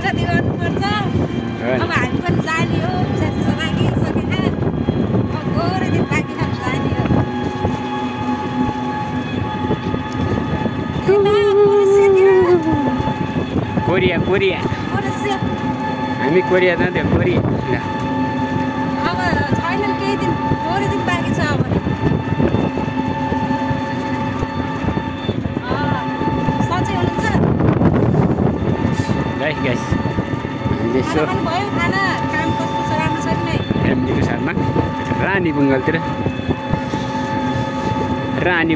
जति गर्नुपर्छ अब हामी पनि जाने हो त्यसो लागिसकेका अब गोरे दिन बाँकी खान जाने हो कोरिया कोरिया हामी कोरिया जाँदै कोरिया अब छैन केही दिन गोरे दिन बाँकी छ अब सन्चै हुनुहुन्छ गाइस गाइस हामीले यसो भयो खाना काम कस्तो छ राम्रो छ कि नै फ्यामिलीको साथमा रानी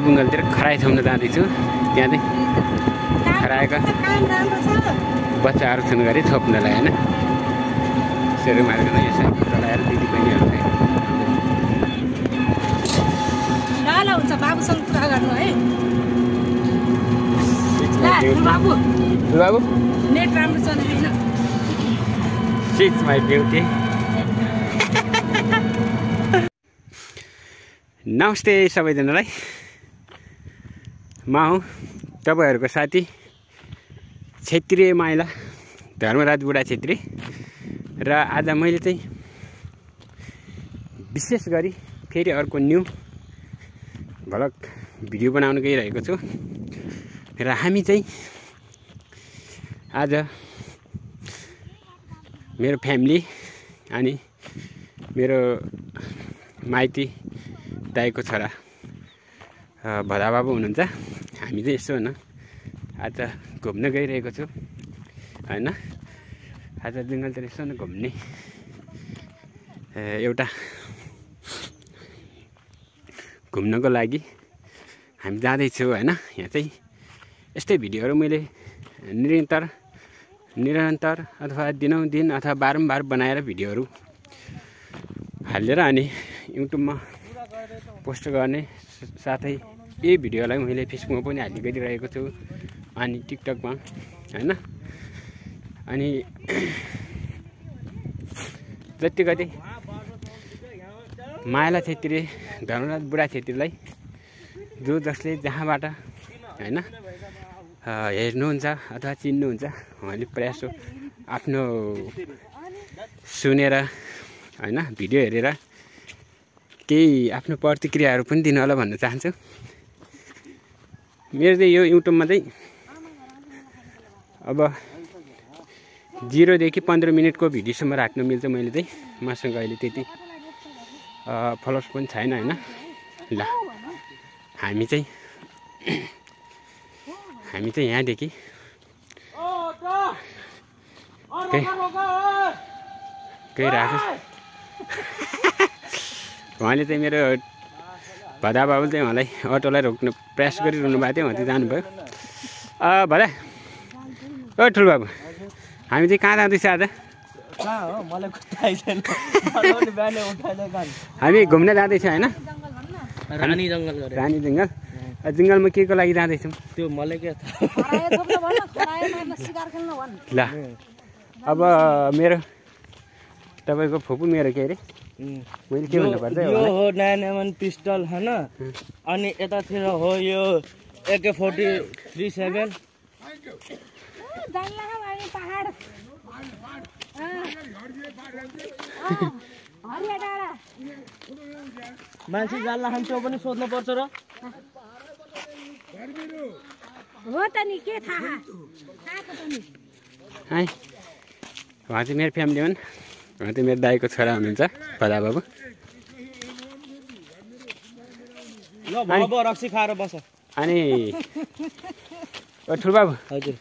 बुङ्गलतिर खराई थप्न जाँदैछु त्यहाँ चाहिँ खराएको बच्चाहरू छन् गरी थप्नलाई होइन सेरू मार्गमा यो साइकल चलाएर दिदी बहिनीहरूलाई ल हुन्छ बाबुसँग कुरा गर्नु है बाबु बाबु नेट राम्रो चल्दैन She's my beauty. नमस्ते सबैजनालाई म हुँ तपाईँहरूको साथी क्षेत्रीय माइला धर्मराज बुढा छेत्री र आज मैले चाहिँ विशेष गरी फेरि अर्को न्यू भ्लग भिडियो बनाउन गइरहेको छु र हामी चाहिँ आज मेरो फ्यामिली अनि मेरो माइती दाइको छोरा भदा बाबु हुनुहुन्छ हामी चाहिँ यसो न आज घुम्न गइरहेको छु होइन आज जङ्गलतिर यसो न घुम्ने एउटा घुम्नको लागि हामी जाँदैछौँ होइन यहाँ चाहिँ यस्तै भिडियोहरू मैले निरन्तर अथवा दिनौदिन अथवा बारम्बार बनाएर भिडियोहरू हालेर अनि युट्युबमा पोस्ट गर्ने साथै यही भिडियोलाई मैले फेसबुकमा पनि हाल्ने गरिरहेको छु अनि टिकटकमा होइन अनि जति मायाला छेत्री धर्मराज बुढा छेत्रीलाई जसले जहाँबाट होइन हेर्नुहुन्छ अथवा चिन्नुहुन्छ उहाँले प्रयास आफ्नो सुनेर होइन भिडियो हेरेर केही आफ्नो प्रतिक्रियाहरू पनि दिनु होला भन्न चाहन्छु मेरो चाहिँ यो युट्युबमा चाहिँ अब 0 देखि 15 मिनटको भिडियोसम्म राख्न मिल्छ मैले चाहिँ मसँग अहिले त्यति फलोवर्स पनि छैन होइन ल हामी चाहिँ यहाँदेखि गइरहेको उहाँले चाहिँ मेरो भदा बाबुले चाहिँ उहाँलाई अटोलाई रोक्न प्रयास गरिरहनु भएको थियो उहाँ चाहिँ जानुभयो भदा ओ ठुलो बाबु हामी चाहिँ कहाँ जाँदैछ आज हामी घुम्न जाँदैछौँ होइन रानी जङ्गल जङ्गलमा के को लागि जाँदैछौँ त्यो मलाई के ल अब मेरो तपाईँको फुपू मेरो के अरे मैले के भन्नुपर्छ यो हो 9mm पिस्टल होइन अनि यतातिर हो यो AK-47 मान्छे जाल्ला खान्छ पनि सोध्नु पर्छ र हो त नि के थाहा है उहाँ चाहिँ मेरो फ्यामिली हुन् उहाँ चाहिँ मेरो दाइको छोरा हुनुहुन्छ भदा बाबु ल बाबु रक्सी खाएर बस अनि ठुलो बाबु हजुर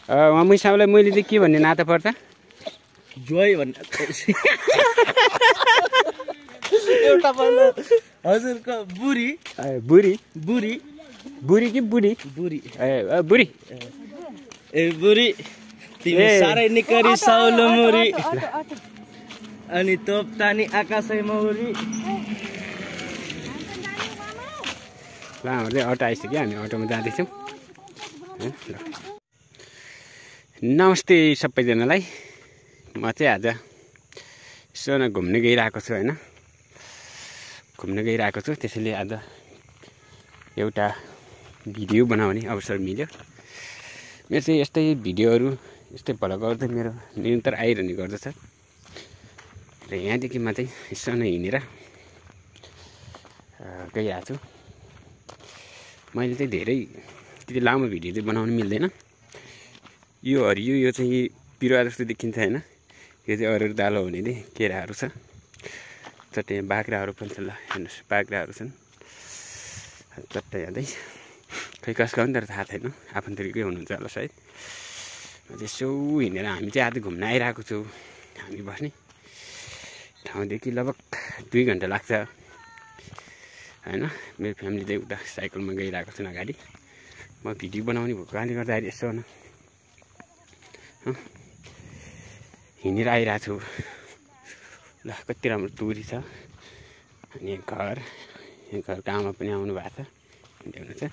उहाँ मुसाबलाई मैले चाहिँ के भन्ने नाता पर्छ जोइ भन्ने एउटा भन्नु हजुरको बुढी बुढी बुढी बुढी कि बुढी बुढी बुढी ए बुढी तिमी साह्रै निकरी साउलो मुरी अनि तोप तानी आकाशै मौरी ल हाम्रो अटो आइसक्यो हामी अटोमा जाँदैछौँ नमस्ते सबैजनालाई म चाहिँ आज यसो न घुम्न गइरहेको छु होइन घुम्न गइरहेको छु त्यसैले आज एउटा भिडियो बनाउने अवसर मिल्यो मेरो चाहिँ यस्तै भिडियोहरू यस्तै भ्लगहरू चाहिँ मेरो निरन्तर आइरहने गर्दछ र यहाँदेखि म चाहिँ यसो नै हिँडेर गइरहेको छु। मैले चाहिँ धेरै त्यति लामो भिडियो चाहिँ बनाउनु मिल्दैन। यो हरियो यो चाहिँ बिरुवा जस्तो देखिन्छ होइन, यो चाहिँ अरू दालो हुने चाहिँ केराहरू छ। चट्टै बाख्राहरू पनि छ, ल हेर्नुहोस् बाख्राहरू छन् चट्टै हेर्दै। खै कसको पनि तर थाहा छैन, आफन्तरिकै हुनुहुन्छ होला सायद। यसो हिँडेर हामी चाहिँ आज घुम्न आइरहेको छु। हामी बस्ने ठाउँदेखि लगभग 2 घन्टा लाग्छ होइन। मेरो फ्यामिली चाहिँ उता साइकलमा गइरहेको छन् अगाडि। म भिडियो बनाउने भएको कारणले गर्दाखेरि यसो न हिँडेर आइरहेको छु। ल कति राम्रो टुरी छ। अनि यहाँ घरको आमा पनि आउनु भएको छ, हिँड्दै हुनुहुन्छ।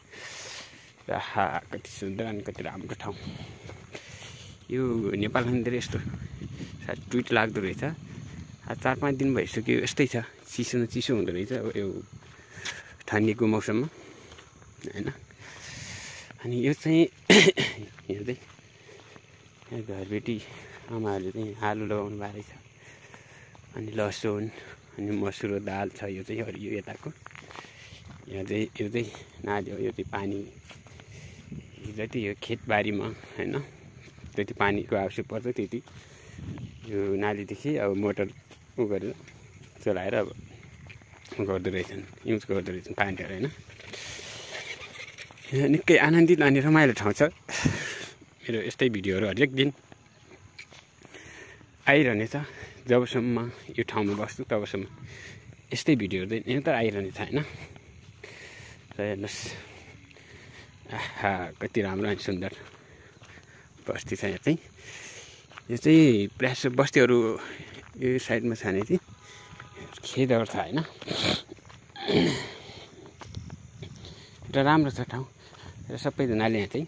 र कति सुन्दर अनि कति राम्रो ठाउँ। यो नेपालमा धेरै यस्तो सायद ट्विट लाग्दो रहेछ। 4-5 दिन भइसक्यो यस्तै छ, चिसो न चिसो हुँदो रहेछ अब यो ठन्डीको मौसममा होइन। अनि यो चाहिँ यहाँ चाहिँ यहाँ घरबेटी आमाहरूले चाहिँ आलु लगाउनु भएको रहेछ। अनि लसुन अनि मसुरो दाल छ। यो चाहिँ हरियो यताको। यहाँ चाहिँ यो चाहिँ नाली हो, यो चाहिँ पानी जति यो खेतबारीमा होइन जति पानीको आवश्यक पर्छ त्यति यो नालीदेखि अब मोटर उ गरेर चलाएर अब गर्दो रहेछन्, युज गर्दो रहेछन् पानीहरू होइन। यहाँ निकै आनन्दित अनि रमाइलो ठाउँ छ। मेरो यस्तै भिडियोहरू हरेक दिन आइरहनेछ। जबसम्म यो ठाउँमा बस्छु तबसम्म यस्तै भिडियोहरू चाहिँ निरन्तर आइरहनेछ होइन। र हेर्नुहोस् कति राम्रो अनि सुन्दर बस्ती छ। यहाँ चाहिँ यो चाहिँ प्रायः बस्तीहरू यो साइडमा छ भने चाहिँ खेतहरू छ होइन। र राम्रो छ ठाउँ र सबैजनाले यहाँ चाहिँ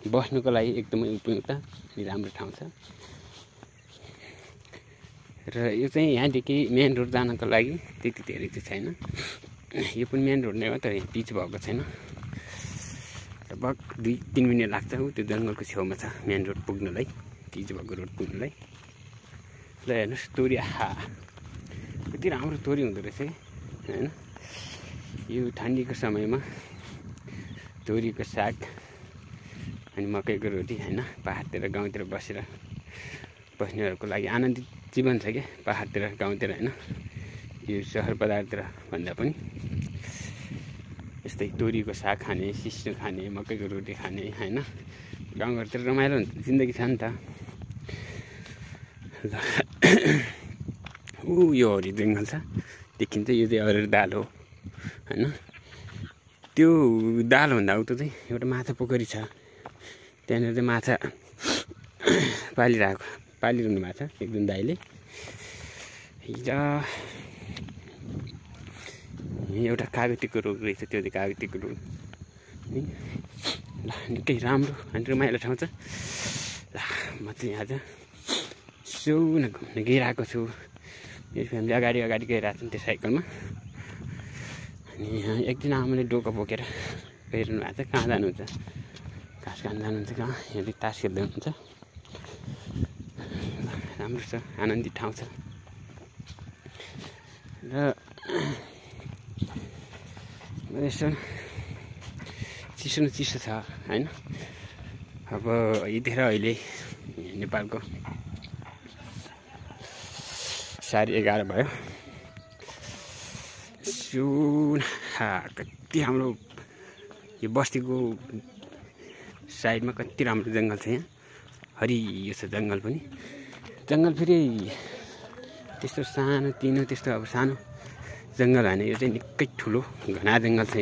बस्नुको लागि एकदमै उपयुक्त अनि राम्रो ठाउँ छ। र यो चाहिँ यहाँदेखि मेन रोड जानको लागि त्यति धेरै चाहिँ छैन। यो पनि मेन रोड नै हो तर पिच भएको छैन। लगभग 2-3 मिनट लाग्छ त्यो जङ्गलको छेउमा छ मेन रोड पुग्नलाई, पिच भएको रोड पुग्नलाई। ल हेर्नुहोस् तोरी, कति राम्रो तोरी हुँदो रहेछ होइन। यो ठन्डीको समयमा तोरीको साग अनि मकैको रोटी होइन। पाहाडतिर गाउँतिर बस्नेहरूको लागि आनन्दित जीवन छ क्या पाहाडतिर गाउँतिर होइन। यो सहर बजारतिर भन्दा पनि यस्तै तोरीको साग खाने, सिस्नो खाने, मकैको रोटी खाने होइन। गाउँघरतिर रमाइलो जिन्दगी छ नि त। यो हरियो जङ्गल छ देखिन्छ। यो चाहिँ अरू दाल हो होइन। त्यो दालभन्दा उता चाहिँ एउटा माछा पोखरी छ। त्यहाँनिर चाहिँ माछा पालिरहनु भएको छ एकजना दाइले। हिजो एउटा कागतीको रोग रहेछ, त्यो चाहिँ कागतीको रोग। ल निकै राम्रो अनि रमाइलो ठाउँ छ। ल म चाहिँ आज यसो घुम्न गइरहेको छु। मेरो फ्यामिली अगाडि गइरहेको छन् त्यो साइकलमा। अनि यहाँ एकदिन आमाले डोको बोकेर गइरहनु भएको छ। कहाँ जानुहुन्छ? घाँस खान जानुहुन्छ कहाँ? यहाँ तास खेल्दै हुनुहुन्छ। राम्रो छ, आनन्दित ठाउँ छ। र यसो चिसो छ होइन। अब यतिखेर अहिले नेपालको 11:30 भयो। कति राम्रो यो बस्तीको साइडमा कति राम्रो जङ्गल छ। यहाँ हरियो छ जङ्गल पनि। जङ्गल फेरि त्यस्तो सानो तिनो त्यस्तो अब सानो जङ्गल होइन, यो चाहिँ निकै ठुलो घना जङ्गल छ।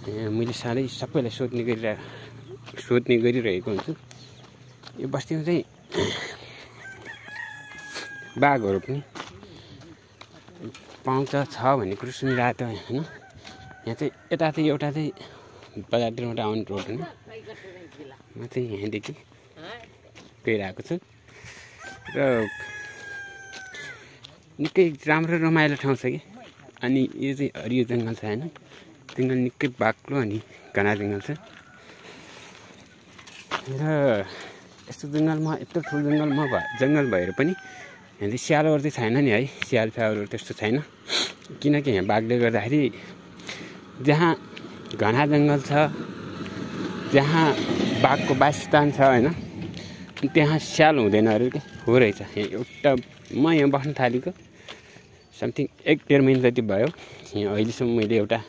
यहाँ मैले साह्रै सबैलाई सोध्ने गरिरहेको हुन्छु। यो बस्तीमा चाहिँ बाघहरू पनि पाउँछ छ भन्ने कुरो सुनिरहेको थियो होइन। यहाँ चाहिँ यता चाहिँ एउटा चाहिँ बजारतिरबाट आउने रोड होइन। म चाहिँ यहाँदेखि गइरहेको छु र निकै राम्रो रमाइलो ठाउँ छ कि। अनि यो चाहिँ हरियो जङ्गल छ होइन। जङ्गल निकै बाक्लो अनि घना जङ्गल छ। र यस्तो जङ्गलमा यत्रो ठुलो जङ्गल भएर पनि यहाँ चाहिँ स्यालहरू चाहिँ छैन नि है, स्याल फ्यालहरू त्यस्तो छैन। किनकि यहाँ बाघले गर्दाखेरि जहाँ घना जङ्गल छ, जहाँ बाघको वासस्थान छ होइन, त्यहाँ स्याल हुँदैन अरे के हो रहेछ। यहाँ म यहाँ बस्न थालेको समथिङ 1-1.5 महिना जति भयो। यहाँ अहिलेसम्म मैले एउटा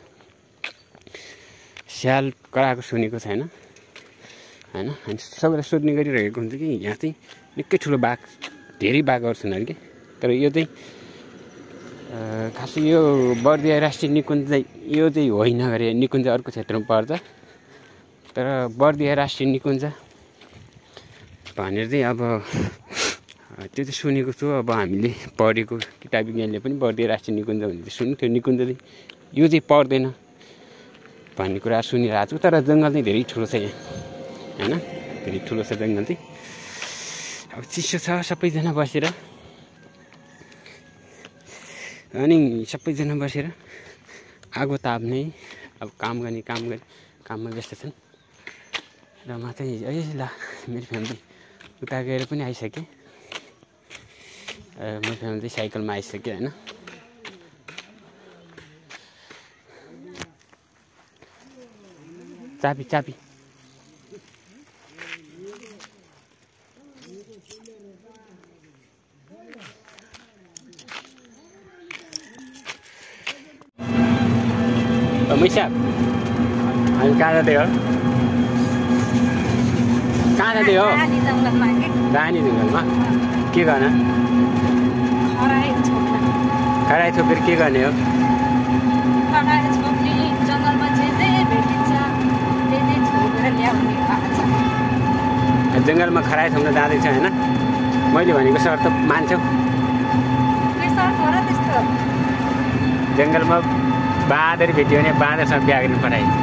स्याल कराएको सुनेको छैन होइन। अनि सबैलाई सोध्ने गरिरहेको हुन्छ कि यहाँ चाहिँ निकै ठुलो बाघ, धेरै बाघहरू छन् अरे कि। तर यो चाहिँ खासै यो बर्दिया राष्ट्रिय निकुञ्ज यो चाहिँ होइन अरे, निकुञ्ज अर्को क्षेत्रमा पर्छ। तर बर्दिया राष्ट्रिय निकुञ्ज भनेर चाहिँ अब त्यो चाहिँ सुनेको छु। अब हामीले पढेको किताब विज्ञानले पनि बर्दिया राष्ट्रिय निकुञ्ज भनेर सुन्यो। त्यो निकुञ्ज चाहिँ यो चाहिँ पर्दैन भन्ने कुरा सुनिरहेको छु। तर जङ्गल चाहिँ धेरै ठुलो छ यहाँ होइन, धेरै ठुलो छ जङ्गल चाहिँ। अब चिसो छ सबैजना बसेर, अनि सबैजना बसेर आगो ताप्ने, अब काममा व्यस्त छन्। र म चाहिँ ल मेरो फ्यामिली उता गएर पनि आइसकेँ। मेरो फ्यामिली साइकलमा आइसक्यो होइन। चाबी मैसा हामी कहाँ जाँदै हो? रानी जङ्गलमा के गर्न? खराई छोपेर के गर्ने हो? जङ्गलमा खराई छोप्न जाँदैछ होइन। मैले भनेको शर्त मान्छौ? जङ्गलमा बाँदर भेट्यो भने बाँदरसँग बिहा गर्न पठाइन्छ।